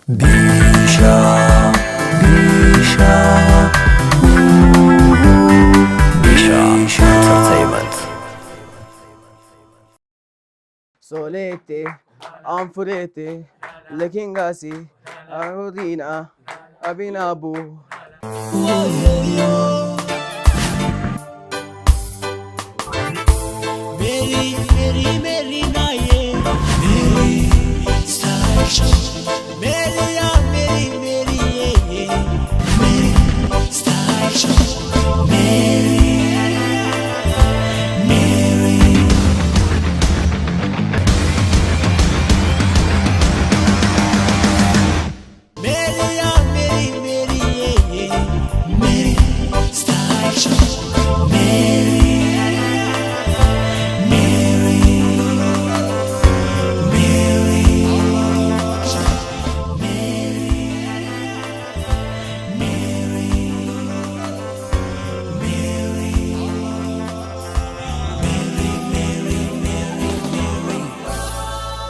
ቢሻ ቢሻ ቢሻ ኢንተርቴይንመንት። Solete, anfurete, lekingasi, arudina, abinabu. Mary, Mary, Mary, naye. Mary, Star Show. Mary, ah, Mary, Mary, yeah, yeah. Mary, Star Show. Mary, Mary. Mary, ah, Mary, Mary, yeah, yeah. Mary, Star Show. Mary, Mary, Mary, Mary, Mary, Mary, Mary, Mary, Mary,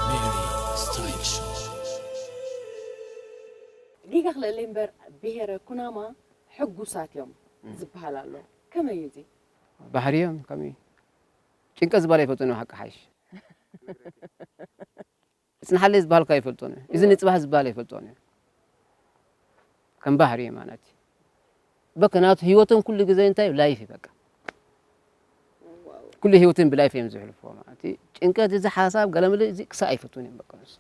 Mary, Star Show. ጌጋ ክልእለይ እምበር፣ ብሄረ ኩናማ ሕጉሳት እዮም ዝበሃል ኣሎ። ከመይ እዩ እዚ? ባህሪ እዮም፣ ከመይ እዩ? ጭንቀት ዝበሃል ኣይፈልጡን እዮም፣ ሓቂ ሓይሽ። እጽንሓለይ ዝበሃልካ ኣይፈልጦን እዮም። እዚ ንጽባሕ ዝበሃል ኣይፈልጦን እዮም። ከም ባህሪ እዩ ማለት እዩ። በቃ ናቱ ህይወቶም ኩሉ ግዜ እንታይ እዩ? ላይፍ እዩ በቃ። ኩሉ ህይወትን ብላይፍ እዮም ዝሕልፍዎ ማለት እዩ። ጭንቀት፣ እዚ ሓሳብ፣ ገለመለ፣ እዚ ክሳብ ኣይፈትዉን እዮም በቃ ንሱ።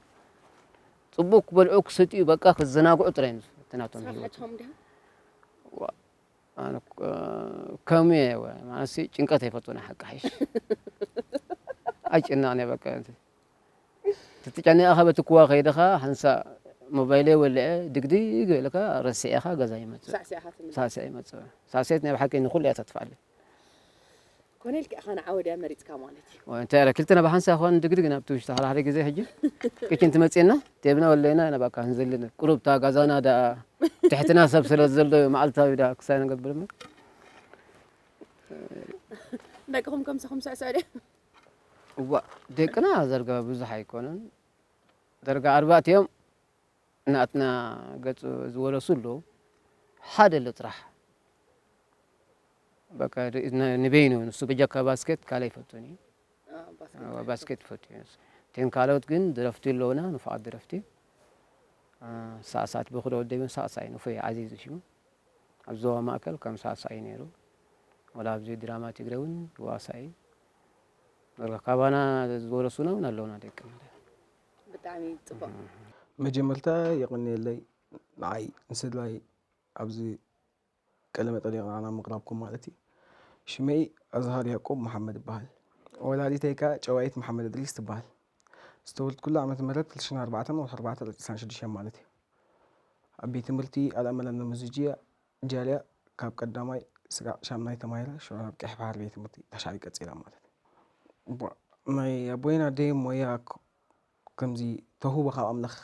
ጽቡቕ ክበልዑ፣ ክሰትዩ፣ በቃ ክዘናግዑ ጥራይ እዮም ዝፈቱ ናቶም ንስኻ ህይወት። ትሓትሖም ዲኻ? ዋ፣ ኣነ እኮ ከምኡ እየ፣ ዋ፣ ማለት ሲ ጭንቀት ኣይፈትዎን፣ ሓቂ ሓይሽ። ኣይጭነቕን እየ በቃ። ተጨኒቕካ በቲ ክዋ ከይድኻ፣ ሓንሳእ ሞባይለይ ወልዐ፣ ድግድግ ኢልካ ረሲዕኻ ገዛ ይመጽእ። ሳዕሲዕኻ ትምለስ። ሳዕሲዕ ይመጽእ። ሳዕሲዕት ናይ ብሓቂ ንኹሉ እያ ተጥፍኣለይ። ኮነ ኢልካ ኢኻ ንዓ ወዲያ መሪጽካ ማለት እዩ። ወይ እንታይ ኣረ፣ ክልተና ብሓንሳእ ኾን ድግድግ ናብቲ ውሽጢ ሓደ ሓደ ግዜ ሕጂ። ክችን ትመጽእና፣ ቴብና ወለይና ኢና በቃ ክንዘልን። ቁሩብ እታ ገዛና ደኣ ትሕትና ሰብ ስለ ዘሎ መዓልታዊ ደኣ ክሳይ ንገብር እሞ። ደቅኹም ከምስኹም ስዕስዕ ድዮም? እዋ፣ ደቅና ዘርጋ ብዙሕ ኣይኮኑን። ደርጋ ኣርባዕተ እዮም። ናትና ገጹ ዝወረሱ ኣለዉ። ሓደ ኣሎ ጥራሕ። በቃ ድ-፣ ን-፣ ንበይኑ ንሱ በጃካ ባስኬት ካልእ ኣይፈልጦን እዩ። ኣዎ፣ ባስኬት። ኣዎ፣ ባስኬት ይፈቱ እዩ ንሱ። እተን ካልኦት ግን ድረፍቲ ኣለዉና፣ ንፉዓት ድረፍቲ። አ፣ ሳዕሳዕቲ ብኹሎ ወደይ እውን ሳዕሳዒ ንፉዕ እዩ፣ ዓዚዙ ሽሙ። ኣብ ዞባ ማእከል ከም ሳዕሳዒ ነይሩ። ወላ ኣብዚ ድራማ ትግረ እውን ዋሳኢ። ወላ ካባና ዝወረሱና እውን ኣለዉና ደቂ ማለት። ብጣዕሚ ጽቡቕ። እህ። መጀመርታ የቐንየለይ ንዓይ ንስድራይ ኣብዚ ቀለ መጠሊቕ ንዓና ምቕራብኩም ማለት እዩ። ሽመይ ኣዝሃር ያዕቆብ መሓመድ ይበሃል። ወላዲተይ ከኣ ጨዋይት መሓመድ እድሪስ ትበሃል። ዝተወልድኩላ ዓመተ ምህረት ክልተ ሽሕን ኣርባዕተን ወርሒ ኣርባዕተ ዕስራን ሽዱሽተን ማለት እዩ። ኣብ ቤት ትምህርቲ ኣልኣመል ኣልነሙዚጅያ ጃልያ ካብ ቀዳማይ ስጋዕ ሻምናይ ተማሂረ፣ ሽዑ ናብ ቀይሕ ባሕሪ ቤት ትምህርቲ ተሻዒ ቀጺለ ማለት እዩ። ቧ-፣ ናይ ኣቦይን ኣደይን ሞያ ክ-፣ ከምዚ ተውህቦ ካብ ኣምላኽ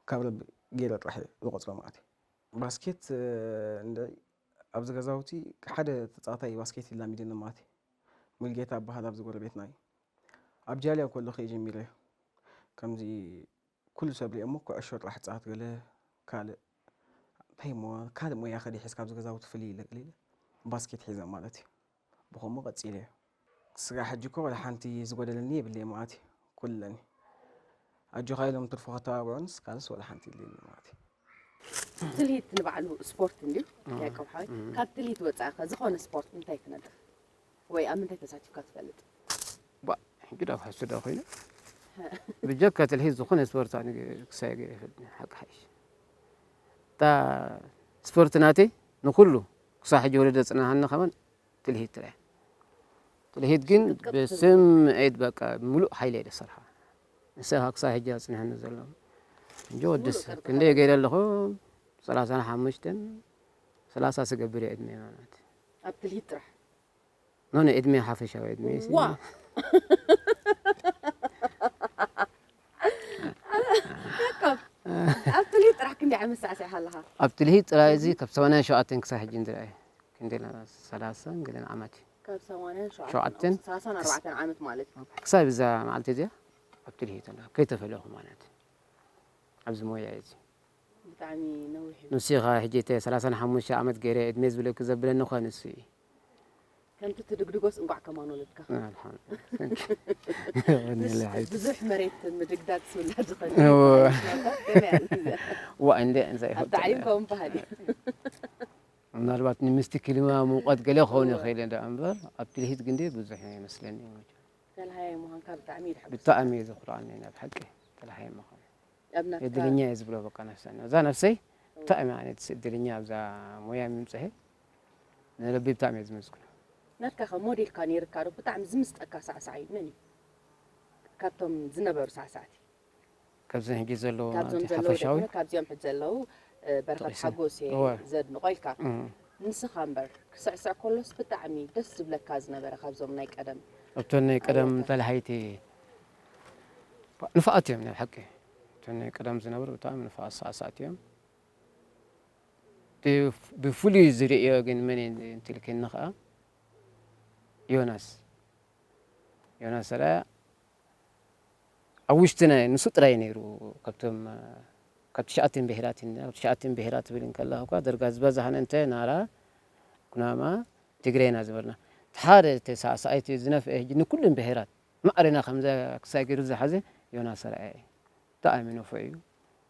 ካብ ረቢ ገይረ ጥራሕ እየ ዝቖጽሮ ማለት እዩ። ባስኬት፣ እ፣ እንደ-፣ ኣብዚ ገዛውቲ ሓደ ተጻዋታይ ባስኬት ይላሚደኒ ማለት እዩ። ሙልጌታ እበሃል፣ ኣብዚ ጎረቤትና እዩ። ኣብ ጃልያ ከለኹ እየ ጀሚረዮ። ከምዚ ኩሉ ሰብ ሪኦሞ ኩዕሾ ጥራሕ ጻወት ገለ ካልእ እንታይ እሞ ካልእ ሞያ ከ ሒዝካ ኣብዚ ገዛውቲ ፍልይ ኢለ ገለ ኢለ ባስኬት ሒዘ ማለት እዩ። ብኸምኡ ቀጺለዮ። ስጋዕ ሕጂ እኮ ወላ ሓንቲ ዝጎደለኒ የብለይ ማለት እዩ። ኩሉ ኣለኒ። ኣጆኻ ኢሎም ትርፎ ከተባብዑንስ ካልስ ወላ ሓንቲ የብለይን ማለት እዩ። ትልሂት ንባዕሉ ስፖርት እንድዩ፣ እም፣ ያዕቆብ ሓወይ። እም። ካብ ትልሂት ወጻኢ ከ ዝኾነ ስፖርት እንታይ ትነጥፍ? ወይ ኣብ ምንታይ ተሳቲፍካ ትፈልጥ? ባ፣ ሕጂ ዳ ክሕሱ ዶ ኮይኑ? ብጀካ ትልሂት ዝኾነ ስፖርት ኣነ ገ-፣ ክሳይ ገ-፣ ይፈልጥኒ፣ ሓቂ ሓይሽ። እታ ስፖርት ናተይ ንኹሉ ክሳብ ሕጂ ወለደ ጽንሃኒ ከማን ትልሂት ጥራይ። ትልሂት ግን ክትቅጽል ብስምዒት በቃ ምሉእ ሓይለይ እየ ዝሰርሓ። ንሳ ክሳብ ሕጂ ኣጽኒሓኒ ዘሎ። እንጂ ወድስ ሙሉእ ቀርብካ ክንደይ ገይረ ኣለኹ? ሰላሳን ሓሙሽተን፣ ሰላሳ ስገብር እየ ዕድመ ማለት። ኣብ ትልሂት ጥራሕ? ኖ፣ ኖ፣ ዕድመ ሓፈሻዊ ዕድመ እዩ። ዋ! ያዕቆብ፣ ኣብ ትልሂት ጥራሕ ክንደይ ዓመት ሳዕሲዕካ ኣለኻ? ኣብ ትልሂት ጥራይ እዚ ካብ ሰማንያን ሸውዓተን ክሳብ ሕጂ እንድርኣየ። ክንደይ ና-፣ ሰላሳን ገለን ዓመት እዩ። ካብ ሰማንያን ሸውዓተን፣ ሸውዓተን። ሰላሳን ኣርባዕተን ዓመት ማለት እዩ። ክሳብ እዛ መዓልቲ እዚኣ ኣብ ትልሂት ኣለኹ። ከይተፈለኹ ማለት እዩ። ኣብዚ ሞያ እዚ። ብጣዕሚ ነዊሕ እዩ። ንሱ ኢኻ ሕጂ እተ ሰላሳን ሓሙሽተ ዓመት ገይረ ዕድመ ዝብለኪ ዘብለኒ እኳ ንሱ እዩ። ከምቲ ትድግድጎስ እንቋዕ ከማን ወለድካ። ኣልሓምዱሊላህ። ምስ ብዙሕ መሬት ምድግዳግ ዝውላድ ዝኸነ እወ። ገበያ እዩ። ዋ እንደ እንታይ ኣብ ታዕሊም ከም ባህል እዩ። ምናልባት ንምስቲ ክሊማ ሙቐት ገለ ክኸውን ይኽእል እንዳ እምበር ኣብ ትልሂት ግን ብዙሕ ይመስለኒ። ተልሃየ ምዃንካ ብጣዕሚ ይድሕጉስ። ብጣዕሚ እዩ ዘኹርዓኒ ናብ ሓቂ ተልሃየ ምዃን። ኣብ ናትካ እድለኛ እየ ዝብሎ በቃ ነፍሰና እዛ ነፍሰይ ብጣዕሚ ዓይነት እድለኛ ኣብዛ ሞያ ምምፅሐ ንረቢ ብጣዕሚ እየ ዝመስግኖ። ናትካ ከ ሞዴልካ ነይርካ ዶ ብጣዕሚ ዝምስጠካ ሳዕሳዒ መን እዩ? ካብቶም ዝነበሩ ሳዕሳዕቲ ካብዘን ሕጂ ዘለዉ ካብዞም ማለት ዘለዉ ሓፈሻዊ ደይኮነ ካብዚኦም ሕጂ ዘለዉ እ፣ በረኸት ጥቂሰ። ሓጎስ እየ እወ። ዘድንቖ ኢልካ እም። ንስኻ እምበር ክስዕስዕ ከሎስ ብጣዕሚ ደስ ዝብለካ ዝነበረ ካብዞም ናይ ቀደም እብተን ናይ ቀደም ኣየወታ። ተላሃይቲ ንፋዓት እዮም ናይ ሓቂ። እተን ናይ ቀደም ዝነበሩ ብጣዕሚ ንፋዓት ሳዕሳዕቲ እዮም። ብፍ- ብፍሉይ ዝርእዮ ግን መን እዩ እንትልክኒ ከዓ ዮናስ ዮናስ ኣርኣያ ኣብ ውሽጥና ንሱ ጥራይ ነይሩ። ካብቶም ካብ ትሽዓተን ብሄራት ኢና- ካብ ትሽዓተን ብሄራት ትብል እንከላ እኳ ደርጋ ዝበዛሕነ እንተ ናራ ኩናማ ትግሬና ዝበልና እቲ ሓደ ተሳሳኣይቲ ዝነፍአ ሕጂ ንኩሉም ብሄራት ማዕሬና ከምዛ ክሳይ ገይሩ ዝሓዘ ዮናስ ኣርኣያ እዩ። ብጣዕሚ ንፉዕ እዩ።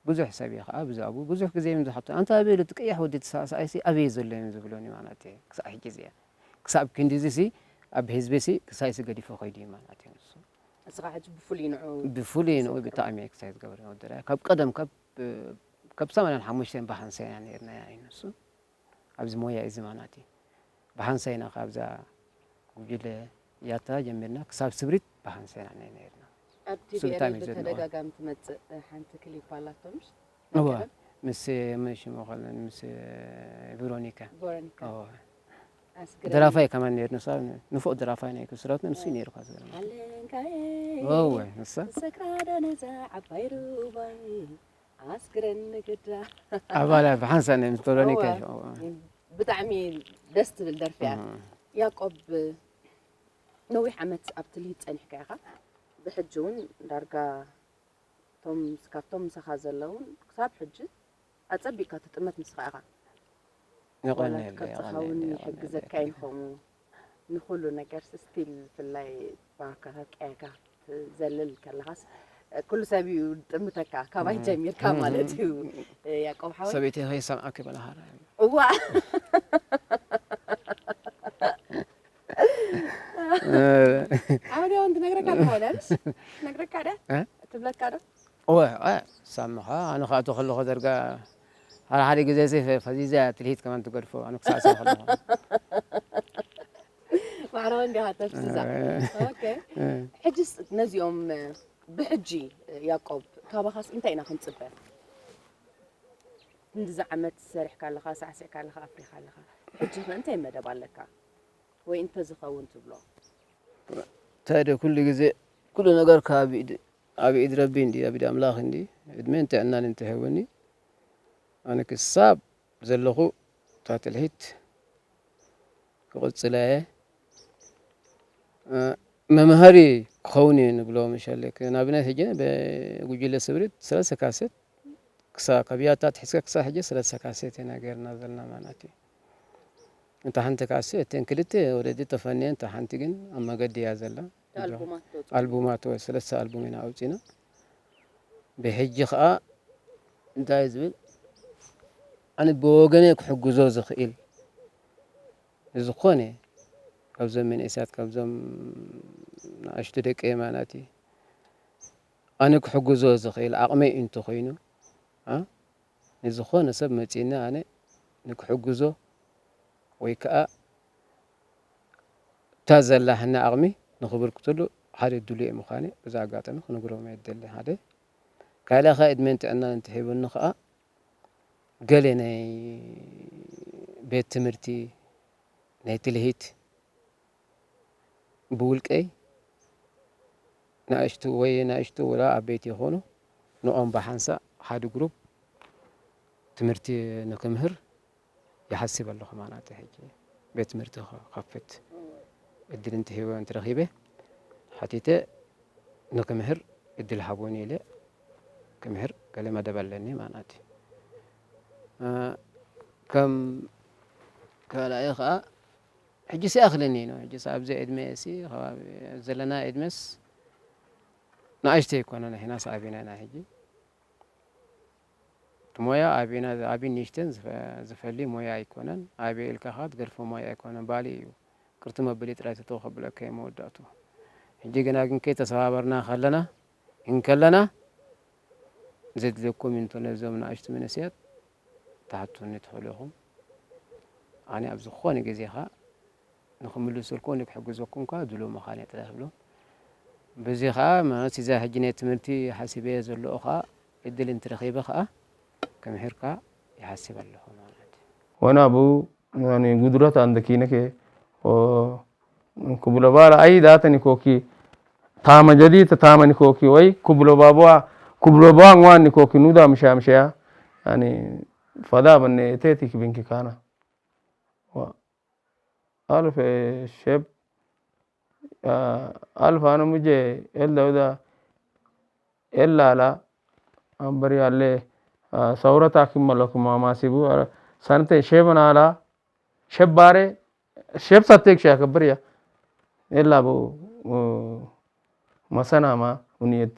ብዙሕ ሰብ እዩ ከዓ ብዛዕቡ ብዙሕ ግዜ እዮም ዝሓቱ ኣንታ ኣበይ እቲ ቀያሕ ወዲ ተሳሳኣይሲ ኣበይ ዘሎ እዮም ዝብሉኒ ማለት እዩ ክሳብ ሕጂ እዚኣ ክሳብ ክንዲዚ ሲ ኣብ ህዝቢ ሲ ክሳይ ሲ ገዲፎ ከይዱ እዩ ማለት እዩ ንሱ እስኻ ሕጂ ብፍሉይ ንዑ ብፍሉይ ንኡ ብጣዕሚ ኤክሳይት ገብረ ወደላ ካብ ቀደም ካብ ካብ ሰማንያን ሓሙሽተን ብሓንሳይ ኢና ነርና እዩ ንሱ ኣብዚ ሞያ እዩ ዝማናት እዩ ብሓንሳይ ኢና ካብዛ ጉጅለ ያታ ጀሚርና ክሳብ ስብሪት ብሓንሳይ ኢና ነርና ኣብ እሱ ብጣዕሚ ቲቪኤል እዩ ዘድንቖ። ብተደጋጋሚ ትመፅእ ሓንቲ ክሊፕ ኣላቶ ምሽ እወ ምስ መን ሽሙ ከለን ምስ ቬሮኒካ ቨሮኒካ እወ ኣስግረኒ ደራፋይ ከማን ነርና ንፉዕ ደራፋይ ናይ ክስረትና ንሱ እዩ ነይሩ እኳ ዝገርመካ ኣለንካይ እወ ንሳ ሰክራዳ ነዛ ዓባይ ሩባይ ኣስግረኒ ግዳ ኣባላ ብሓንሳብ ናይ ምስ ቬሮኒካ እወ። ብጣዕሚ ደስ ትብል ደርፊ እያ ያቆብ ነዊሕ ዓመት ኣብ ትልሂት ፀኒሕካ ኢኻ ብሕጂ እውን ዳርጋ ቶም ካብቶም ምሳኻ ዘለውን ክሳብ ሕጂ ኣፀቢቕካ ትጥመት ንስኻ ኢኻ ዋላ ይቐንየለይ ትቀፅኻ እውን ይሕግዘካ ይኸውን ንኩሉ ነገር ስቲል ብፍላይ ባካ ቀያካ ትዘልል ከለኻስ ኩሉ ሰብ እዩ ጥምተካ ካባይ ጀሚርካ ማለት እዩ ያቆብ ሓወይ ሰበይቲ ከይሰምዓኪ በላሃራ እዋ ዓመት ያውን ትነግረካ ትኾነልስ ትነግረካ ደ እ? ትብለካ ዶ እወ ሳምኻ ኣነ ክኣቶ ከለኹ ደርጋ ሓደ ሓደ ግዜ ሲ ፈዚዘ ትልሂት ከማን ትገድፎ ኣነ ክሳዕሰ ከለኹ ማዕረወ እንዲኻ ተፍስዛ ኦኬ ሕጅስ ነዚኦም ብሕጂ ያቆብ ካባኻስ እንታይ ኢና ክንፅበ ክንዲዚ ዓመት ሰሪሕካ ኣለኻ ሳዕሲዕካ ኣለኻ ኣፍሪኻ ኣለኻ ሕጂ ኸ እንታይ መደብ ኣለካ ወይ እንተዝኸውን ትብሎ እንታይ ደ ኩሉ ግዜ ኩሉ ነገር ካብ ኢድ ኣብ ኢድ ረቢ እንዲ ኣብ ኢድ ኣምላኽ እንዲ እድሜን ጥዕናን እንተህብኒ ኣነ ክሳብ ዘለኹ እታ ትልሂት ክቕጽላ እየ መምሃሪ ክኸውን እዩ ንብሎ መሸለክ ንኣብነት ሕጂ ብጉጅለ ስብሪት ሰለስተ ካሴት ክሳ ካብ ያታ ትሕዝካ ክሳ ሕጂ ሰለስተ ካሴት ኢና ገርና ዘለና ማለት እዩ እታ ሓንቲ ካሴት እተን ክልተ ወረዲ ተፈንየን እታ ሓንቲ ግን ኣብ መገዲ እያ ዘላ ኣልቡማት ወ ሰለስተ ኣልቡም ኢና ኣውፂና ብሕጂ ከዓ እንታይ ዝብል ኣነ ብወገነ ክሕግዞ ዝኽእል ዝኾነ ካብዞም መንእሰያት ካብዞም ንኣሽቱ ደቂ የማናት ኣነ ክሕግዞ ዝኽእል ዓቕመይ እንተኾይኑ ንዝኾነ ሰብ መፂእኒ ኣነ ንክሕግዞ ወይ ከዓ እታ ዘላህና ዓቕሚ ንኽብርክትሉ ሓደ ድሉየ ምዃነ በዚ ኣጋጣሚ ክነግሮም እየ ዝደሊ ሓደ ካልእ ኸ እድሜን ጥዕናን እንተሂቡኒ ኸዓ ገለ ናይ ቤት ትምህርቲ ናይ ትልሂት ብውልቀይ ንኣሽቱ ወይ ንኣሽቱ ወላ ዓበይቲ ይኾኑ ንኦም ብሓንሳእ ሓደ ግሩፕ ትምህርቲ ንክምህር ይሓስብ ኣለኹ ማለት ሕጂ ቤት ትምህርቲ ክኸፍት እድል እንትህቦ እንትረኺበ ሓቲተ ንክምህር እድል ሃቡኒ ኢለ ክምህር ገለ መደብ ኣለኒ ማለት እዩ እ፣ ከም ካልኣይ ኸኣ ሕጂ ሲኣኽለኒ እዩ። ሕጂ ኣብዚ ዕድመ ሲ፣ ከባቢ ዘለና ዕድመስ ንኣሽተይ ኣይኮነን፣ ንሕናስ ዓቢና ኢና ሕጂ። እቲ ሞያ ዓቢና፣ ዓቢን ንእሽተን ዝፈ-፣ ዝፈሊ ሞያ ኣይኮነን። ዓቢ ኢልካ ኸኣ ትገድፎ ሞያ ኣይኮነን፣ ባሊ እዩ። ቅርቲ መበሊ ጥራይ ተተው ከብለካ እየ መወዳእቱ። ሕጂ ግና ግን ከይተሰባበርና ከለና፣ እንከለና፣ ዘድልየኩም እንተሎ እዞም ንኣሽቱ መንእሰያት ትሓቱኒ ትኽእሉ ኢኹም። ኣነ ኣብ ዝኾነ ግዜ ኸኣ ንኽምልሰልኩም ወይ ክሕግዘኩም ከኣ ድሉው ምዃን እየ ጥራይ ክብሎም። በዚ ኸኣ ማለት እዛ ሕጂ ናይ ትምህርቲ ሓሲበዮ ዘለኹ ኸኣ ዕድል እንትረኺበ ኸኣ ክምሕር ከኣ ይሓስብ ኣለኹ ማለት እዩ። ወናቡ፣ ያኒ፣ ጉድረት አንደ ኪነከ፣ ኦ፣ ኩብሎ ባላ አይ ዳተ ኒኮኪ፣ ታመ ጀዲተ ታመ ኒኮኪ፣ ወይ ኩብሎ ባቡዋ፣ ኩብሎ ባንጓ ኒኮኪ፣ ኑዳ ምሻ ምሻያ፣ ያኒ፣ ፈዳ በነ እቴቲ ክብንኪ ካና። ዋ፣ አልፍ ሸብ፣ አ፣ አልፍ አነ ሙጀ ኤል ደውዳ ኤል ላላ አምበሪ አለ፣ አ፣ ሰውረታ ኪመለኩ ማማሲቡ፣ አ፣ ሰንተ ሸብን አላ፣ ሸባሬ፣ ሸብ ሰቴክ ሻ ከብር ያ። ኤል ላቡ፣ ኡ፣ መሰናማ፣ ኡኒየቴ።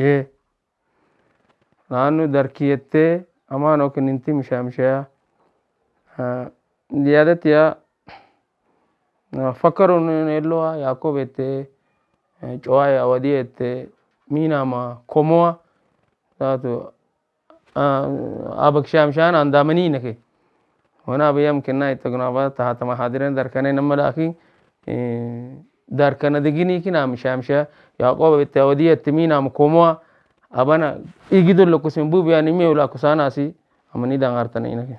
የ። ላኑ ደርኪየቴ አማኖ ክኒንቲ ምሻምሻያ፣ አ፣ ያደት ያ፣ አ፣ ፈከሩ ኔሎዋ ያኮብ የቴ፣ አ፣ ጨዋይ አወዲ የቴ፣ ሚናማ ኮሞዋ ዛቱ፣ አ፣ አበክ ሻምሻን አንዳመኒ ነከ። ወና በየም ክና ይተግናባ ተሃተማ ሀድረን ደርከነ ነመላኪ፣ እ፣ ደርከነ ድግኒ ኪና ምሻምሻ ያዕቆብ የቴ አወዲ የቴ ሚናማ ኮሞዋ አባና ኢጊዶ ለኩስን ቡብያን የሚውላ ኩሳናሲ አመኒ ዳንጋርተነ ኢነከ።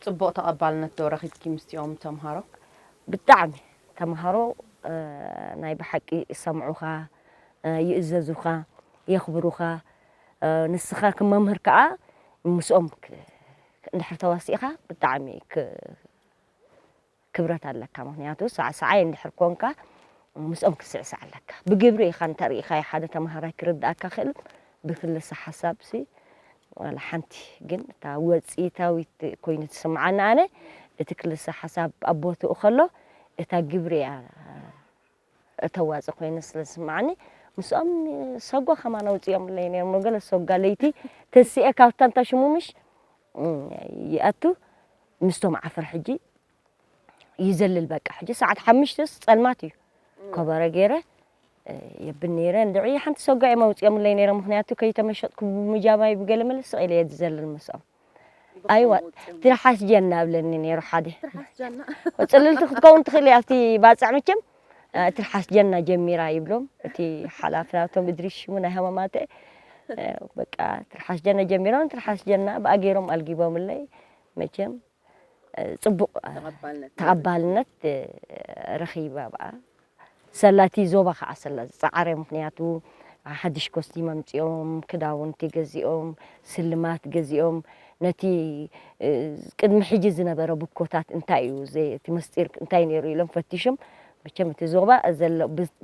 ጽቡቕ ተቐባልነት ዶ ረኺብኪ ምስቲኦም ተምሃሮ? ብጣዕሚ ተምሃሮ፣ እ፣ ናይ ብሓቂ ይሰምዑኻ፣ እ፣ ይእዘዙኻ፣ የኽብሩኻ። እ፣ ንስኻ ከም መምህር ከኣ ምስኦም ክ-፣ እንድሕር ተዋሲእኻ ብጣዕሚ ክ-፣ ክብረት ኣለካ። ምኽንያቱ ሳዕሳዓይ እንድሕር ኮንካ ምስኦም ክትስዕስዕ ኣለካ። ብግብሪ ኢኻ እንተ ርኢኻዮ ሓደ ተምሃራይ ክርድኣካ ክእል፣ ብክልሰ ሓሳብሲ ዋላ ሓንቲ። ግን እታ ወጽኢታዊት ኮይኑ ትስምዓኒ ኣነ፣ እቲ ክልሰ ሓሳብ ኣብ ቦትኡ ከሎ፣ እታ ግብሪ እያ እተዋጽእ ኮይኑ ስለ ዝስምዓኒ፣ ምስኦም ሶጎ ከማን ኣውጺኦምለይ ነይሮም። ገለ ሶጋ ለይቲ ተሲኤ ካብታ እንታ ሽሙ ምሽ፣ እም፣ ይኣቱ ምስቶም ዓፈር ሕጂ ይዘልል በቃ። ሕጂ ሰዓት ሓሙሽተስ ጸልማት እዩ። እም። ኮበረ ገይረ፣ እ፣ የብን ነይረ። እንድዒ ሓንቲ ሶጋ እዮም ኣውጺኦምለይ ነይሮም። ምኽንያቱ ከይተመሸጥኩ ብምጃማይ ብገለ መለ ስቕ ኢለ እየ ዝዘልል ምስኦም። ብኸምኡ ኣይዋ፣ ወጺኦም። ትርሓስ ጀና እብለኒ ነይሩ ሓደ። ትርሓስ ጀና። ጽልልቲ ክትከውን ትኽእል እያ ኣብቲ ባጽዕ መቸም። እ፣ ትርሓስ ጀና ጀሚራ ይብሎም። እቲ ሓላፊ ናቶም እድሪስ ሽሙ ናይ ሃማማተ። እ፣ በቃ ትርሓስ ጀና ጀሚሮም፣ ትርሓስ ጀና ብኣ ገይሮም ኣልጊቦምለይ። መቸም ጽቡቕ ተቐባልነት ረኺባ ብኣ። ሰላቲ ዞባ ከዓ ሰላ ዝፀዓረ፣ ምክንያቱ ሓድሽ ኮስቲም ኣምፂኦም፣ ክዳውንቲ ገዚኦም፣ ስልማት ገዚኦም፣ ነቲ ቅድሚ ሕጂ ዝነበረ ብኮታት እንታይ እዩ እቲ መስጢር እንታይ ነይሩ ኢሎም ፈቲሾም። መቸም እቲ ዞባ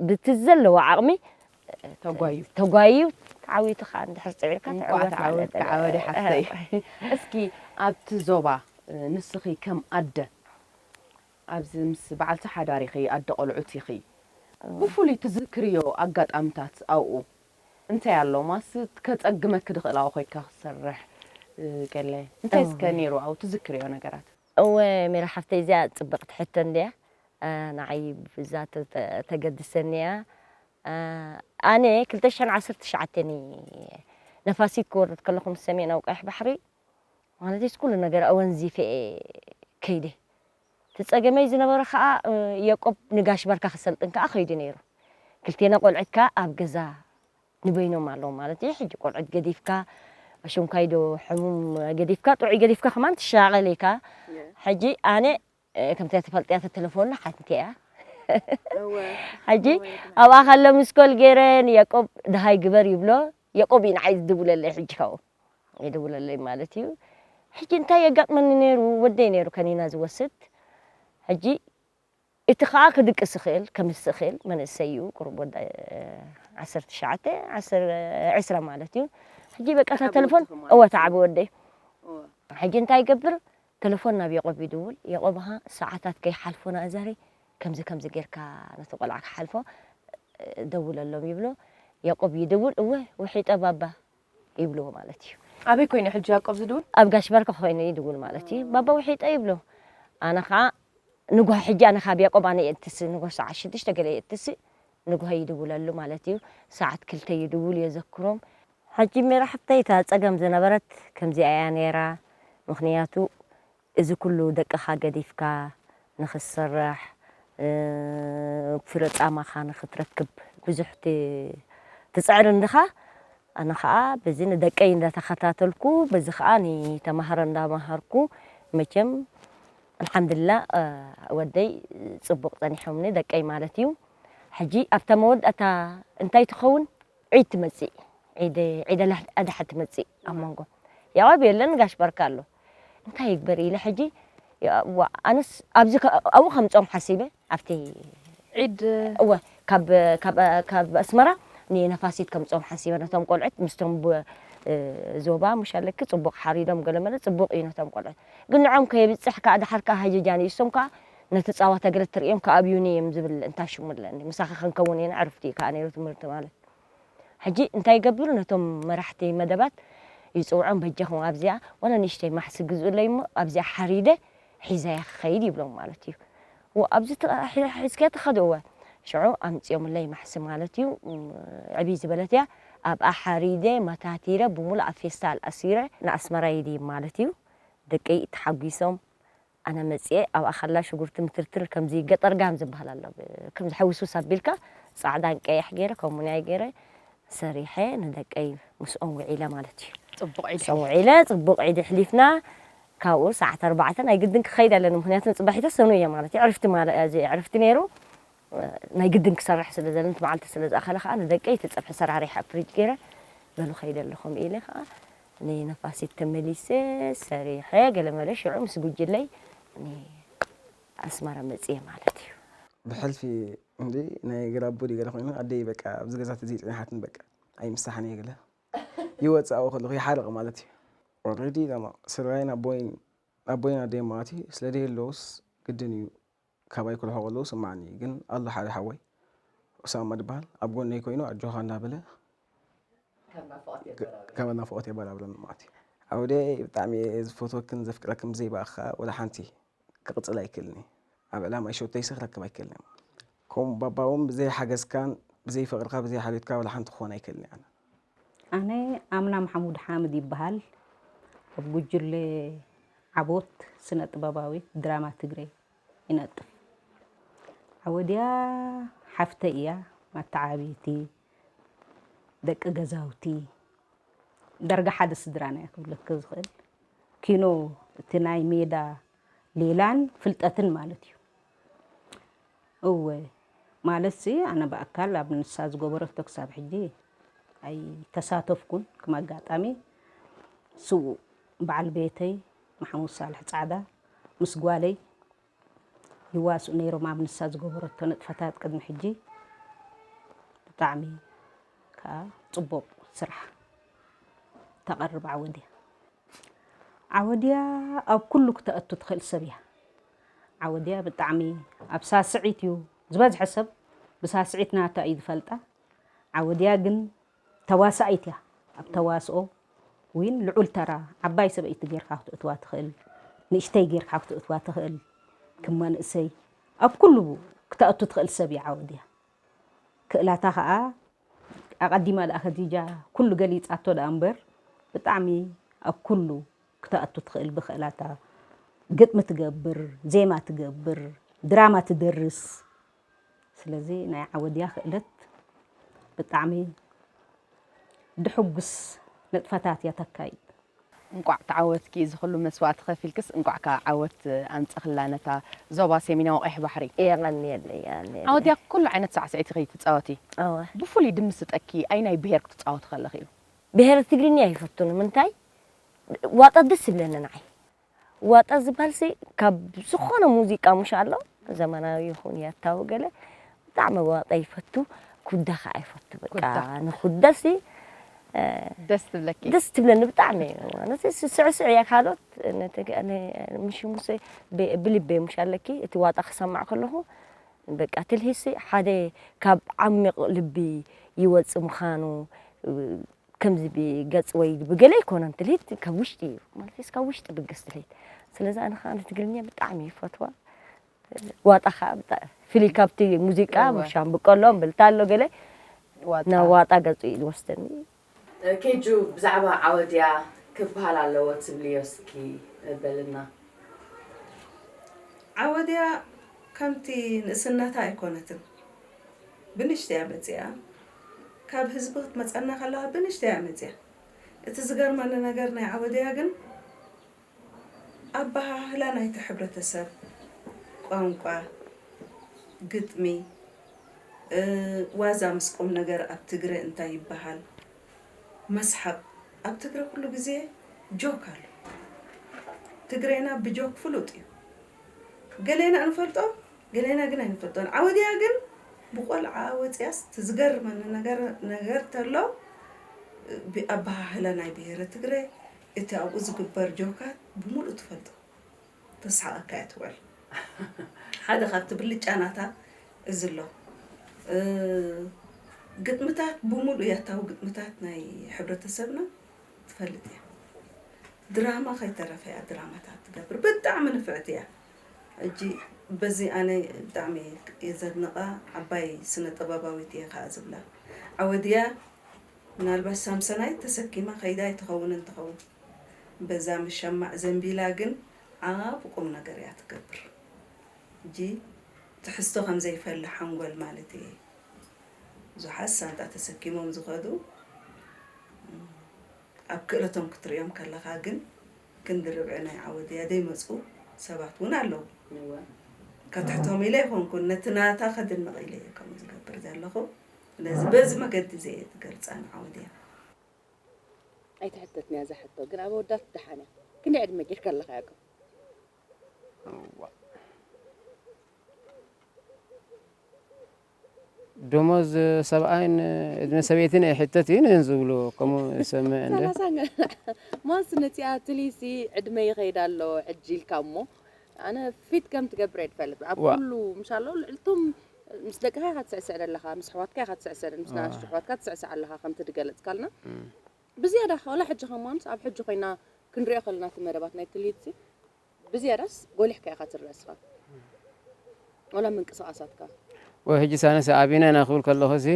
ብቲ ዘለዎ ዓቕሚ ተጓዩ ተጓዩ ተዓዊቱ ከዓ እንድሕር ፅዒርካ ትዕወት ማለት እዩ። እስኪ ኣብቲ ዞባ ንስኺ ከም ኣደ ኣብዚ ምስ በዓልቲ ሓዳር ኢኺ ኣደ ቆልዑት ኢኺ ብፍሉይ ትዝክርዮ ኣጋጣምታት ኣብኡ እንታይ ኣሎ ማስ ከጸግመኪ ድኽእላዊ ኮይካ ክሰርሕ ገለ እንታይ እስከ ነይሩ ኣብኡ ትዝክርዮ ነገራት? እወ ሜራ ሓፍተይ እዚኣ ጽብቕቲ ሕቶ እንድያ። ንዓይ ብዛ ተገድሰኒ እያ። ኣነ ክልተ ሽሕን ዓሰርተ ትሽዓተን ነፋሲት ክወርድ ከለኹ ምስ ሰሜናዊ ቀይሕ ባሕሪ ማለት ኩሉ ነገር ኣወንዚፈ እየ ከይደ። እቲ ጸገመይ ዝነበረ ከኣ ያቆብ ንጋሽ ባርካ ክሰልጥን ከኣ ከይዱ ነይሩ። ክልቴና ቆልዑት ከኣ ኣብ ገዛ ንበይኖም ኣለዉ ማለት እዩ። ሕጂ ቆልዑት ገዲፍካ ኣሽንኳይ ዶ ሕሙም ገዲፍካ ጥዑይ ገዲፍካ ከማን ትሻቐል ኢካ። ሕጂ ኣነ ከምቲ ትፈልጥያ ተተለፎና ሓንቲ እያ። ሕጂ ኣብኣ ከሎ ምስኮል ገይረ ንያቆብ ድሃይ ግበር ይብሎ። ያቆብ እዩ ንዓይ ዝድውለለይ ሕጂ ካብኡ ይድውለለይ ማለት እዩ። ሕጂ እንታይ የጋጥመኒ ነይሩ ወደይ ነይሩ ከኒና ዝወስድ። ሕጂ እቲ ከዓ ክድቅስ ይኽእል ከምስ ይኽእል መንእሰይ እዩ ቁሩብ ወዲ ዓሰርተ ትሽዓተ ዓሰርተ ዕስራ ማለት እዩ። ሕጂ በቃ እታ ተለፎን እወ ተዓቢ ወደይ። ሕጂ እንታይ ይገብር ተለፎን ናብ ያቆብ ይድውል። ያቆብ ኸዓ ሰዓታት ከይሓልፎ ናእዛሪ ከምዚ ከምዚ ጌርካ ነቲ ቆልዓ ክሓልፎ ደውለሎም ይብሎ። ያቆብ ይድውል እወ ውሒጠ ባባ ይብልዎ ማለት እዩ። ኣበይ ኮይኑ ሕጂ ያቆብ ዝድውል? ኣብ ጋሽ ባርካ ኮይኑ ይድውል ማለት እዩ። ባባ ውሒጠ ይብሎ። ኣነ ከዓ ንጉሆ ሕጂ ኣነ ካብ ያቆብ ኣነ እየ እትስእ ንጉሆ ሰዓት ሽዱሽተ ገለ እየ እትስእ ንጉሆ ይድውለሉ ማለት እዩ። ሰዓት ክልተ ይድውል የዘክሮም። ሕጂ ሜራ ሓፍተይ እታ ፀገም ዝነበረት ከምዚኣ እያ ነይራ። ምክንያቱ እዚ ኩሉ ደቅኻ ገዲፍካ ንኽትሰርሕ ፍረ ጻማኻ ንኽትረክብ ብዙሕ ትጽዕር እንድኻ። ኣነ ኸኣ በዚ ንደቀይ እንዳተኸታተልኩ በዚ ኸኣ ንተማሃሮ እንዳመሃርኩ መቸም ኣልሓምድላ ወደይ ጽቡቕ ጸኒሖምኒ ደቀይ ማለት እዩ። ሕጂ ኣብታ መወዳእታ እንታይ ትኸውን ዒድ ትመጽእ ዒድ ዒድ ኣድሓ ትመጽእ ኣብ መንጎ ያዕቆብ የለን ጋሽ ባርካ ኣሎ እንታይ ይግበር ኢለ ሕጂ ኣነስ ኣብዚ ኣብኡ ከምጾም ሓሲበ ኣብቲ ዒድ እወ ካብ ካብ ካብ ኣስመራ ንነፋሲት ከምጾም ሓሲበ ነቶም ቆልዑት ምስቶም ዞባ ሙሽ ኣለኪ ጽቡቕ ሓሪዶም ገለመለ ጽቡቕ እዩ ነቶም ቆልዑት ግን ንዖም ከየብጽሕ ከኣ ድሓር ከኣ ሃጀጃኒ እሶም ከኣ ነቲ ጻዋታ ገለ ትርእዮም ከኣብዩኒ እዮም ዝብል እንታይ ሽሙ ኣለኒ ምሳኺ ክንከውን ኢና ዕርፍቲ እዩ ከኣ ነይሩ ትምህርቲ ማለት ሕጂ እንታይ ይገብሩ ነቶም መራሕቲ መደባት ይፅውዖም በጃኹም ኣብዚኣ ዋላ ንእሽተይ ማሕሲ ግዝኡለይ እሞ ኣብዚኣ ሓሪደ ሒዛያ ክኸይድ ይብሎም ማለት እዩ ኣብዚ ሒዝክያ ትኸድእወ ሽዑ ኣምፅኦምለይ ማሕሲ ማለት እዩ ዕብይ ዝበለት እያ ኣብኣ ሓሪደ መታቲረ ብሙሉእ ኣብ ፌስታል ኣሲረ ንኣስመራ ይድይብ ማለት እዩ ደቀይ ተሓጒሶም ኣነ መፅኤ ኣብኣ ከላ ሽጉርቲ ምትርትር ከምዚ ገጠር ጋም ዝበሃል ኣሎ ከምዚ ሕውስውስ ኣቢልካ ፃዕዳን ቀይሕ ገይረ ከምኡ ናይ ገይረ ሰሪሐ ንደቀይ ምስኦም ውዒለ ማለት እዩ ፅቡቅ ዒድ ምስኦም ውዒለ ፅቡቅ ዒድ ኣሕሊፍና ካብኡ ሰዓት ኣርባዕተ ናይ ግድን ክኸይድ ኣለኒ ምክንያቱ ንፅባሒተ ሰኑ እየ ማለት እዩ ዕርፍቲ ማለት እዚ ዕርፍቲ ነይሩ ናይ ግድን ክሰርሕ ስለ ዘለኒ እቲ መዓልቲ ስለ ዝኣኸለ ከዓ ንደቀይ እቲ ፀብሒ ሰራሪሐ ኣብ ፍሪጅ ገይረ በሉ ከይደ ኣለኹም ኢለ ከዓ ንነፋሲት ተመሊሰ ሰሪሐ ገለመለ ሽዑ ምስ ጉጅለይ ንኣስመራ መፅየ ማለት እዩ። ብሕልፊ እንዲ ናይ ገለ ኣቦ ድዩ ገለ ኮይኑ ኣደይ በቃ ኣብዚ ገዛ ተዘይፀኒሓትን በቃ ኣይምሳሕን እየ ገለ ይወፅእ ኣብኡ ከለኹ ይሓርቕ ማለት እዩ። ኦረዲ ስድራይን ኣቦይን ኣቦይን ኣደይን ማለት እዩ ስለ ደየለውስ ግድን እዩ ካባይ ክርሕቑ ከለዉ ስምዓኒ እዩ። ግን ኣሎ ሓደ ሓወይ ኡሳማ ዝበሃል ኣብ ጎነይ ኮይኑ ኣጆኻ እንዳበለ ካብ ናፍቖት የበራብረኒ ማለት እዩ። ኣውደ ብጣዕሚ እየ ዝፈትወክን ዘፍቅረክን ብዘይ ብኣኻ ወላ ሓንቲ ክቕፅል ኣይክእልን እየ። ኣብ ዕላማይ ሸቶይሲ ክረክብ ኣይክእልን እየ። ከምኡ ባባ እውን ብዘይ ሓገዝካን ብዘይ ፍቕርካ ብዘይ ሓልዮትካ ወላ ሓንቲ ክኾን ኣይክእልን እየ ኣነ። ኣነ ኣምና ማሕሙድ ሓምድ ይበሃል። ኣብ ጉጅለ ዓቦት ስነ ጥበባዊት ድራማ ትግሬ ይነጥፍ። ዓወድያ ሓፍተይ እያ፣ መተዓብይቲ፣ ደቂ ገዛውቲ፣ ዳርጋ ሓደ ስድራና እያ ክብለኪ ዝኽእል። ኪኖ እቲ ናይ ሜዳ ሌላን ፍልጠትን ማለት እዩ። እወ፣ ማለትሲ ኣነ ብኣካል ኣብ ንሳ ዝገበረቶ ክሳብ ሕጂ ኣይተሳተፍኩን። ከም ኣጋጣሚ ስዉእ በዓል ቤተይ ማሕሙድ ሳልሕ ጻዕዳ ምስ ጓለይ ይዋስኡ ነይሮም ኣብ ንሳ ዝገበረቶ ንጥፈታት ቅድሚ ሕጂ። ብጣዕሚ ከኣ ጽቡቕ ስራሕ ተቕርብ ዓወድያ። ዓወድያ ኣብ ኩሉ ክተእቱ ትኽእል ሰብ እያ። ዓወድያ ብጣዕሚ ኣብ ሳስዒት እዩ ዝበዝሐ ሰብ ብሳስዒት ናታ እዩ ዝፈልጣ። ዓወድያ ግን ተዋሳኢት እያ። ኣብ ተዋስኦ ዊን ልዑል ተራ ዓባይ ሰበይቲ ጌርካ ክትእትዋ ትኽእል፣ ንእሽተይ ጌርካ ክትእትዋ ትኽእል፣ ክም መንእሰይ ኣብ ኩሉ ክተእቱ ትኽእል ሰብ እያ ዓወድያ። ክእላታ ኸኣ ኣቐዲማ ደኣ ከዲጃ ኩሉ ገሊጻቶ ደኣ እምበር ብጣዕሚ ኣብ ኩሉ ክተእቱ ትኽእል ብክእላታ ግጥሚ ትገብር፣ ዜማ ትገብር፣ ድራማ ትደርስ። ስለዚ ናይ ዓወድያ ክእለት ብጣዕሚ ድሕጉስ ንጥፈታት እያ ተካይድ። እንቋዕ ተዓወትኪ፣ እዚ ኩሉ መስዋእቲ ከፊልክስ እንቋዕ ከኣ ዓወት ኣምጸኽላ ነታ ዞባ ሰሜናዊ ቀይሕ ባሕሪ። የቐንየለይ፣ የቐንየለይ። ዓወድያ ኩሉ ዓይነት ሳዕስዒት ኢኺ ትጻወቲ። እወ። ብፍሉይ ድምስጠኪ ኣይናይ ብሄር ክትጻወቲ ከለኺ እዩ? ብሄር ትግርኛ ይፈቱ። ንምንታይ? ዋጣ ደስ ይብለኒ ንዓይ። ዋጣ ዝበሃልሲ ካብ ዝኾነ ሙዚቃ ምሽ ኣሎ፣ ዘመናዊ ይኹን ያታዊ ገለ፣ ብጣዕሚ ዋጣ ይፈቱ። ኩዳ ኸዓ ይፈቱ። በቃ ኩዳ። ንኹዳሲ፣ እ፣ ደስ ትብለኪ? ደስ ትብለኒ ብጣዕሚ። ማለት ስ-፣ ስዕስዕ እያ ካልኦት፣ ነቲ ገ-፣ ነ-፣ ምሽ ሙሴ ብ-፣ ብልቤ ምሽ ኣለኪ፣ እቲ ዋጣ ክሰማዕ ከለኹ፣ በቃ ትልሂሲ ሓደ ካብ ዓሚቕ ልቢ ይወጽእ ምዃኑ፣ ከምዚ ብገጽ ወይ ብገለ ኣይኮነን ትልሂት፣ ካብ ውሽጢ እዩ። ማለት ካብ ውሽጢ ብገስ ትልሂት። ስለዚ ኣነ ኸዓ ንትግርኛ ብጣዕሚ ይፈትዋ። ዋጣ ኸዓ ብጣ-፣ ፍልይ ካብቲ ሙዚቃ፣ እወ። ሻምብቆ ኣሎ፣ እምብልታ ኣሎ፣ ገለ ዋጣ። ናብ ዋጣ ገጹ እዩ ዝወስደኒ። ኬጁ፣ ብዛዕባ ዓወድያ ክበሃል ኣለዎ ትብልዮ እስኪ በልና። ዓወድያ ከምቲ ንእስነታ ኣይኮነትን። ብንእሽተይ እያ መጺኣ። ካብ ህዝቢ ክትመጸና ከለኻ ብንእሽተይ እያ መጺኣ። እቲ ዝገርመኒ ነገር ናይ ዓወድያ ግን ኣበሃህላ ናይቲ ሕብረተሰብ፣ ቋንቋ፣ ግጥሚ፣ እ፣ ዋዛ ምስ ቁም ነገር ኣብ ትግረ እንታይ ይበሃል? መስሓቕ። ኣብ ትግረ ኩሉ ግዜ ጆክ ኣሎ። ትግሬና ብጆክ ፍሉጥ እዩ። ገሌና ንፈልጦ፣ ገሌና ግን ኣይንፈልጦን። ዓወድያ ግን ብቆልዓ ወጽያስ እቲ ዝገርመኒ ነገር፣ ነገር ተሎ፣ ብ-፣ ኣበሃህላ ናይ ብሄረ ትግረ፣ እቲ ኣብኡ ዝግበር ጆካት ብምሉእ ትፈልጦ። ተስሓቐካ እያ ትውዕል። ሓደ ካብቲ ብልጫ ናታ እዚ ኣሎ። እ፣ ግጥምታት ብምሉእ ያታዊ ግጥምታት ናይ ሕብረተሰብና ትፈልጥ እያ። ድራማ ከይተረፈ እያ ድራማታት ትገብር። ብጣዕሚ ንፍዕቲ እያ። ሕጂ በዚ ኣነ ብጣዕሚ እየ ዘድንቓ። ዓባይ ስነ ጥበባዊት እየ ከዓ ዝብላ። ዓወድያ ምናልባት ሳምሰናይት ተሰኪማ ከይዳ ኣይትኸውን እንትኸውን። በዛ መሸማዕ ዘንቢላ ግን ዓቢ ቁም ነገር እያ ትገብር። ሕጂ ትሕዝቶ ከም ዘይፈሊ ሓንጎል ማለት እየ። ብዙሓት ሳንጣ ተሰኪሞም ዝኸዱ፣ ኣብ ክእለቶም ክትርእዮም ከለኻ ግን ክንዲ ርብዒ ናይ ዓወድያ ዘይመጹ ሰባት እውን ኣለዉ። እወ። ከትሕቶም ኢለ ኣይኮንኩን፣ ነቲ ናታ ከድንቕ ኢለ እየ ከምኡ ዝገብር ዘለኹ። ስለዚ በዚ መገዲ እዚ እየ ዝገልጻ ንዓወድያ። ኣይትሕተትን እያ እዛ ሕቶ፣ ግን ኣብ ኣወዳት ደሓን እያ። ክንደይ ዕድመ ጌርካ ኣለኻ ያዕቆብ? እዋ። ደሞዝ ሰብኣይን ዕድመ ሰበይትን ኣይሕተት እዩ ንህን ዝብሉ፣ ከምኡ እሰምዕ እንደ። ሰላሳ ማንስ ነፂኣ ትሊሲ ዕድመ ይኸይድ ኣሎ ሕጂ ኢልካ እሞ፣ ኣነ ፊት ከም ትገብር እየ ትፈልጥ። ኣብ ዋ። ኩሉ ምሻሎ ልዕልቶም ምስ ደቅኻ ኢኻ ትስዕስዕ ዘለኻ፣ ምስ ኣሕዋትካ ኢኻ ትስዕስዕ፣ ምስ ዋ። ንኣሽቱ ኣሕዋትካ ትስዕስዕ ኣለኻ ከምቲ ዝገለጽካልና። እም። ብዝያዳ ወላ ሕጂ ከማንስ ኣብ ሕጂ ኮይና ክንሪኦ ከለና እቲ መደባት ናይ ትሊሲ ብዝያዳስ ጎሊሕካ ኢኻ ትረአ እስኻ። ወላ ምንቅስቓሳትካ። ወይ ሕጂ ሳነስ ኣቢና ኢና ክብል ከለኹ ሲ፣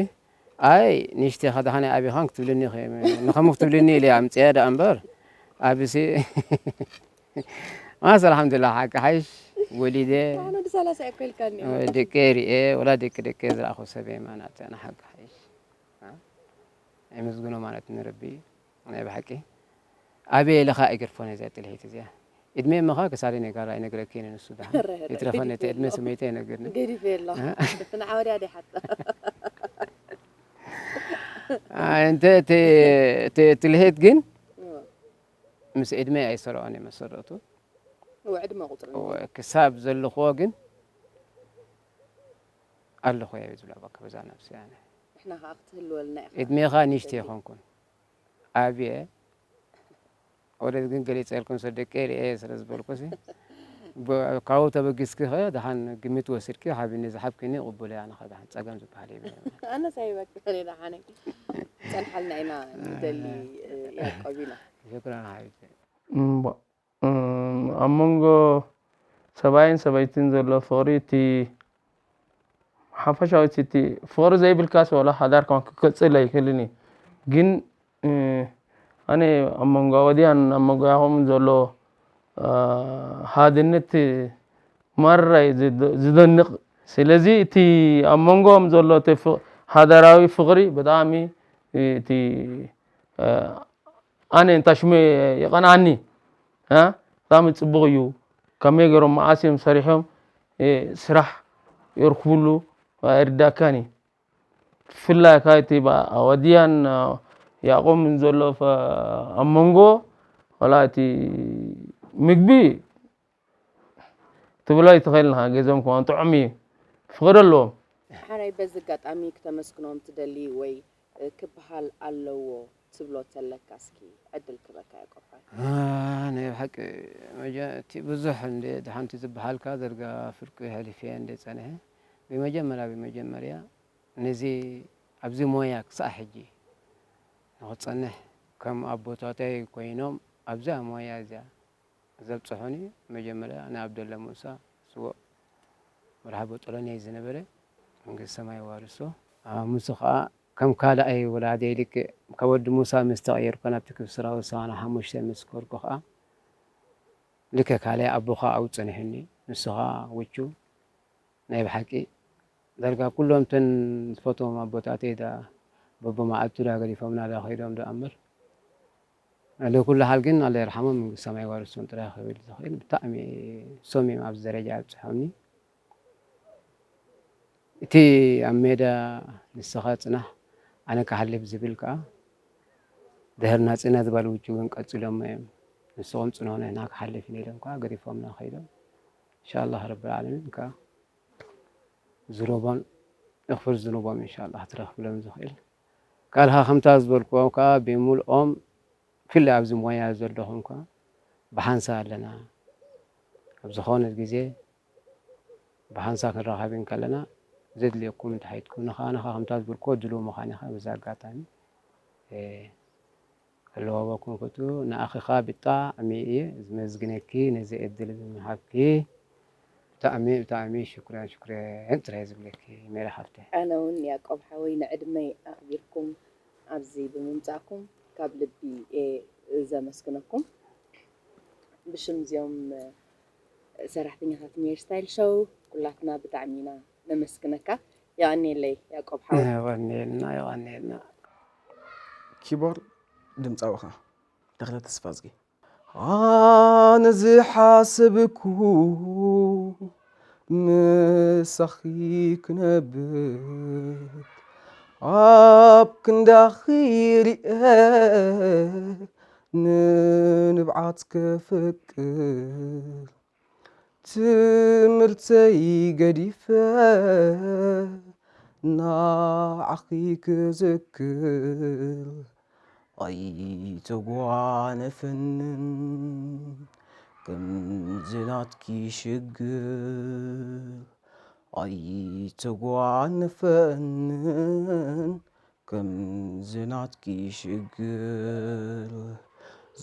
ኣይ ንሽቲ ኸዳኻ ናይ ኣቢኻን ክትብልኒ ኢኺ፣ ንኸምኡ ክትብልኒ ኢለ ኣምፅአ ደኣ እምበር፣ ኣብሲ ማስ ኣልሓምዱሊላህ ሓቂ ሓይሽ ወሊደ ኣነ ወዲ ሰላሳ እኮ ኢልካኒ። ደቂ ሪኤ ወላ ደቂ ደቂ ዝረኣኹ ሰብ እየ ማለት ኣነ ሓቂ ሓይሽ። ኣይምዝግኖ ማለት ንረቢ ናይ ብሓቂ። ኣበይ ኢልኻ ኣይገድፎን እዚኣ ጥልሒት እዚኣ። እድሜ እመኻ ክሳሪ ነጋራ ኣይነግረኪ ንሱ ደሓን ይትረፈን እቲ እድሜ ስመይተ ኣይነግርኒ ገዲፈ የላ ንዓወድያ ዲ ሓታ እንተ ትልሄት ግን ምስ እድሜ ኣይሰረዖን መሰረቱ ዕድመ ቁፅሪ ክሳብ ዘለኽዎ ግን ኣለኹ እየ ዝብላ በቃ በዛ ነብሲ ኣነ ንሕና ከዓ ክትህልወልና ኢኻ እድሜኻ ንእሽተይ ኣይኮንኩን ኣብየ ወደት ግን ገሊፀልኩም ሰደቀ ርኤ ስለ ዝበልኩ ካብኡ ተበጊስኪ ኸ ደሓን ግምት ወሲድኪ ሓቢኒ ዝሓብክኒ ቅቡል እያ ኣነ ኸ ደሓን ፀገም ዝበሃል የብለይ ኣነስ ኣይበክሕን እየ ደሓነይ ፀንሓልና ኢና ንደሊ ያዕቆብ ኢና ሽክራን ሓቢቢ እምቧ እም፣ ኣብ መንጎ ሰብኣይን ሰበይትን ዘሎ ፍቕሪ እቲ ሓፈሻዊ እቲ ፍቕሪ ዘይብልካስ ዋላ ሓዳር ከማን ክቅፅል ኣይክእልን እዩ ግን እ፣ ኣነ ኣብ መንጎ ኣወድያን ኣብ መንጎ ያኹም ዘሎ እ፣ ሃድነት ማራ እዩ ዝደ- ዝደንቕ ስለዚ እቲ ኣብ መንጎኦም ዘሎ እቲ ፍ- ሓዳራዊ ፍቕሪ ብጣዕሚ እቲ እ፣ ኣነ እንታ ሽመ ይቐንኣኒ እ፣ ብጣዕሚ ፅቡቕ እዩ ከመይ ገይሮም መዓስ እዮም ሰሪሖም እ፣ ስራሕ የርክብሉ ኣይርዳካን እዩ ብፍላይ ካብ እቲ ኣወድያን ያቆምን ዘሎ ፈ- ኣብ መንጎ ወላ እቲ ምግቢ ትብሎ ኣይትኽእል ንኻ ገዞም ከማን ጥዑም እዩ ፍቕሪ ኣለዎም ሓራይ በዚ ኣጋጣሚ ክተመስግኖም ትደሊ ወይ ክበሃል ኣለዎ ትብሎ ተለካ እስኪ ዕድል ክበካ ያቆባይ ናይ ብሓቂ መጀ- እቲ ብዙሕ እንደ ድሓንቲ ዝበሃልካ ዘርጋ ፍርቂ ሕሊፍ እየ እንደ ጸንሐ ብመጀመርያ ብመጀመርያ ነዚ ኣብዚ ሞያ ክሳዕ ሕጂ ንኽጸንሕ ከም ኣቦታተይ ኮይኖም ኣብዛ ሞያ እዚኣ ዘብጽሑኒ መጀመርያ ንኣብደለ ሙሳ ስዉእ መርሓቦ ጥሎን እየ ዝነበረ መንግስቲ ሰማይ ዋርሶ ምስ ኸዓ ከም ካልኣይ ወላደይ ልክዕ ካብ ወዲ ሙሳ ምስ ተቐየርኩ ናብቲ ክብ ስራዊ ሰማንያ ሓሙሽተ ምስ ከድኩ ኸዓ ልክዕ ካልኣይ ኣቦኻ ኣብኡ ጸኒሑኒ ንሱ ኸዓ ውቹ ናይ ብሓቂ ዳርጋ ኩሎም እተን ዝፈትዎም ኣቦታተይ ዳ በብመዓልቱ ዳ ገዲፎምና ዳ ከይዶም ዳ እምበር ኣለ ኩሉ ሓል ግን ኣለ ይርሓሞም መንግስቲ ሰማይ ዋርስቶም ጥራይ ክብል ዝኽእል ብጣዕሚ ሶም እዮም ኣብዚ ደረጃ ኣብፅሖምኒ እቲ ኣብ ሜዳ ንስኻ ፅናሕ ኣነ ክሓልፍ ዝብል ከዓ ድሕር ናፅነት ባልውጭ እውን ቀፂሎሞ እዮም ንስኹም ፅንሑ ንሕና ክሓልፍ ኢና ኢሎም ከዓ ገዲፎምና ከይዶም እንሻላህ ረብል ዓለሚን ከዓ ዝኑቦም እኽፍር ዝኑቦም እንሻላህ ትረኽብሎም ዝኽእል ካልኻ ከምታ ዝበልክዎም ከዓ ብምልኦም ፍላይ ኣብዚ ሞያ ዘለኹም ከዓ ብሓንሳ ኣለና ኣብ ዝኾነ ግዜ ብሓንሳ ክንራኸብ እንከለና ዘድልየኩም እንተሓይትኩም ንኻ ንኻ ከምታ ዝበልክዎ ድልው ምዃን ኢኻ በዚ ኣጋጣሚ ክለዋወኩም ክቱ ንኣኺኻ ብጣዕሚ እየ ዝመዝግነኪ ነዚ እድል ብምሃብኪ ብጣዕሚ ብጣዕሚ ሽኩረን ሽኩረን ጥራይ ዝብለኪ ሜሪ ሓፍተ ኣነ እውን ያቆብ ሓወይ ንዕድመይ ኣኽቢርኩም ኣብዚ ብምምፃእኩም ካብ ልቢ እየ ዘመስግነኩም ብሽም እዚኦም ሰራሕተኛታት ሜሪ ስታይል ሾው ኩላትና ብጣዕሚ ኢና ነመስግነካ የቐንየለይ ያቆብ ሓወይ የቐንየልና የቐንየልና ኪቦርድ ድምፃዊ ኸ ተኽለ ተስፋዝጊ ኣነ ዝሓሰብኩ ምሳኺ ክነብር ኣብ ክንዳኺ ሪአ ንንብዓት ከፍቅር ትምህርተይ ገዲፈ ንዓኺ ክዝክር ኣይተጓነፈንን ከምዚ ናትኪ ሽግር ኣይተጓነፈንን ከምዚ ናትኪ ሽግር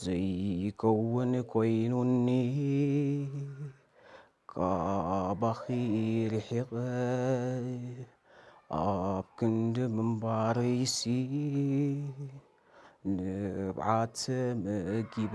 ዘይከውን ኮይኑኒ ካባኺ ርሒቐ ኣብ ክንዲ ምንባረይሲ ንብዓት ተመጊበ